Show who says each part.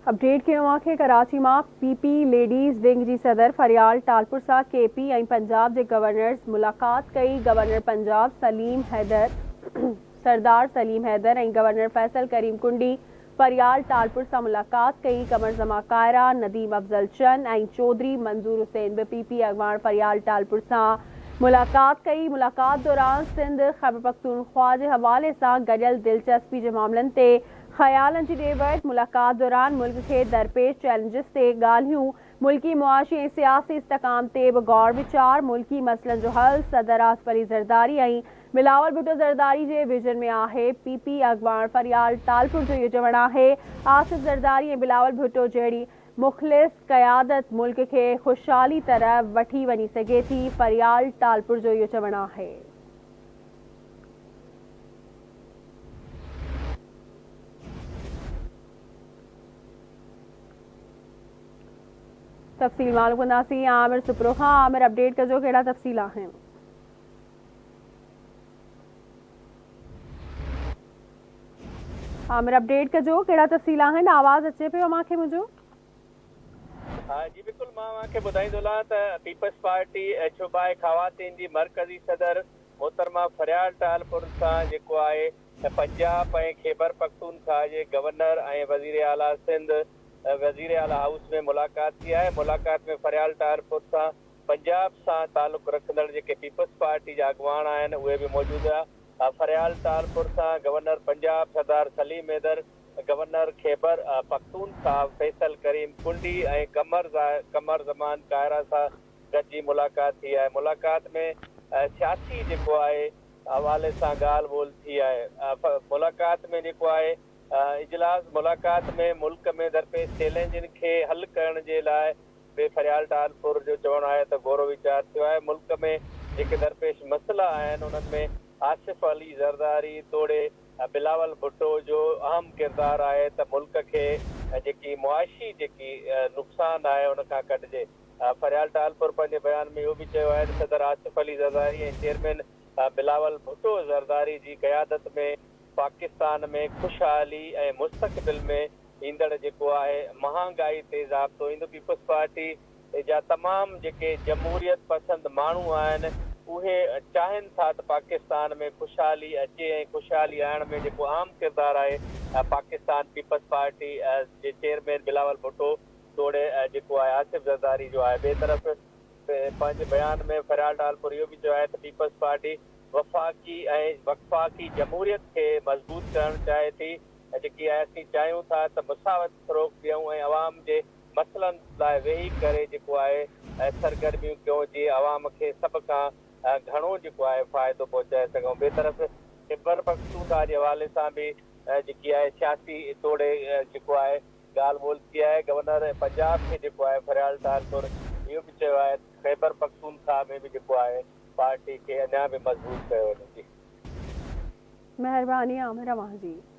Speaker 1: Update ڪيون اوهان کي ڪراچي مان پي پي ليڊيز ونگ جي صدر فريال ٽالپر سان ڪي پي ۽ پنجاب جي گورنرز ملاقات ڪئي. گورنر پنجاب سليم حيدر سردار سليم حيدر ۽ گورنر فيصل ڪريم ڪنڊي فريال ٽالپر سان ملاقات ڪئي. قمر زمان ڪائره، نديم افضل چن ۽ چوڌري منظور حسين به پي پي اڳواڻ فريال ٽالپر سان ملاقات ڪئي. ملاقات دوران سنڌ، خيبرپختونخوا جي حوالي سان گڏيل دلچسپي جي معاملن تي خيالن جي ڏي وٺ، ملاقات دوران ملڪ کي درپيش چئلينجز تي ڳالهيون، ملڪي معاشي ۽ سياسي استحڪام تي به غور ويچار، ملڪي مسئلن جو حل صدر آصف علي زرداري ۽ بلاول ڀٽو زرداري جي ويزن ۾ آهي، پي پي اڳواڻ فريال ٽالپر جو اهو چوڻ آهي آصف زرداري ۽ بلاول ڀٽو جهڙي مخلص قيادت ملڪ کي خوشحالي طرف وٺي وڃي سگهي ٿي، فريال ٽالپر جو اهو چوڻ آهي. تفصيل معلوم ڪنداسين عامر سپرو کان. عامر اپڊيٽ ڪجو ڪهڙا تفصيل آهن. عامر اپڊيٽ ڪجو ڪهڙا تفصيل آهن آواز اچي پيو اوهان کي منهنجو.
Speaker 2: ها جي بلڪل مان اوهان کي ٻڌائيندو هلان ته پيپلز پارٽي شعبه خواتين جي مرڪزي صدر محترمه فريال ٽالپر سان جيڪو آهي پنجاب ۽ خيبر پختونخواهه جي گورنر ۽ وزيراعليٰ سنڌ وزيراعليٰ هائوس ۾ ملاقات ٿي آهي. ملاقات ۾ فريال ٽالپر سان پنجاب سان تعلق رکندڙ جيڪي پيپلز پارٽي جا اڳواڻ آهن اهي به موجود هيا. فريال ٽالپر سان گورنر پنجاب سردار سليم حيدر، گورنر خيبر پختونخواهه فيصل ڪريم ڪنڊي ۽ قمر زمان ڪائره سان گڏجي ملاقات ٿي آهي. ملاقات ۾ سياسي جيڪو آهي حوالي سان ڳالهه ٻولهه ٿي آهي. ملاقات ۾ جيڪو آهي اجلاس ملاقات ۾ ملڪ ۾ درپيش چئلينجن کي حل ڪرڻ جي لاء به فريال ٽالپر جو چوڻ آهي ته غور و ويچار ٿيو آهي. ملڪ ۾ جيڪي درپيش مسئلا آهن انهن ۾ آصف علي زرداري توڙي بلاول ڀٽو جو اهم ڪردار آهي ته ملڪ کي جيڪي معاشي جيڪي نقصان آهي ان کان ڪڍجي. فريال ٽالپر پنهنجي بيان ۾ اهو به چيو آهي ته صدر آصف علي زرداري ۽ چيئرمين بلاول ڀٽو زرداري جي قيادت ۾ پاڪستان ۾ خوشحالي ۽ مستقبل ۾ ايندڙ جيڪو آهي مهانگائي تي ضابطو ايندو پيپلز پارٽي جا تمام جيڪي جمهوريت پسند ماڻهو آهن اهي چاهين ٿا ته پاڪستان ۾ خوشحالي اچي ۽ خوشحالي آڻڻ ۾ جيڪو اهم ڪردار آهي پاڪستان پيپلز پارٽي جي چيئرمين بلاول ڀٽو توڙي جيڪو آهي آصف زرداري جو آهي. ٻئي طرف پنهنجي بيان ۾ فريال ٽالپر اهو به چيو آهي ته پيپلز پارٽي وفاقي ۽ وفاقي جمهوريت کي مضبوط ڪرڻ چاهي ٿي ۽ جيڪي آهي اسين چاهيون ٿا ته مساوت فروغ ڏيون ۽ عوام جي مسئلن لاء ويهي ڪري جيڪو آهي سرگرميون ڪيون جيئن عوام کي سڀ کان گهڻو جيڪو آهي فائدو پهچائي سگهون. ٻئي طرف خيبرپختونخوا جي حوالي سان به جيڪي آهي سياسي توڙي جيڪو آهي ڳالهه ٻولهه ٿي آهي، گورنر پنجاب کي جيڪو آهي فريال ٽالپر اهو به چيو آهي ته خيبر پختونخواهه ۾ به جيڪو آهي پارٽي کي اڃا به مضبوط ڪيو وڃي. جي.
Speaker 1: مهرباني عامر اوهان جي.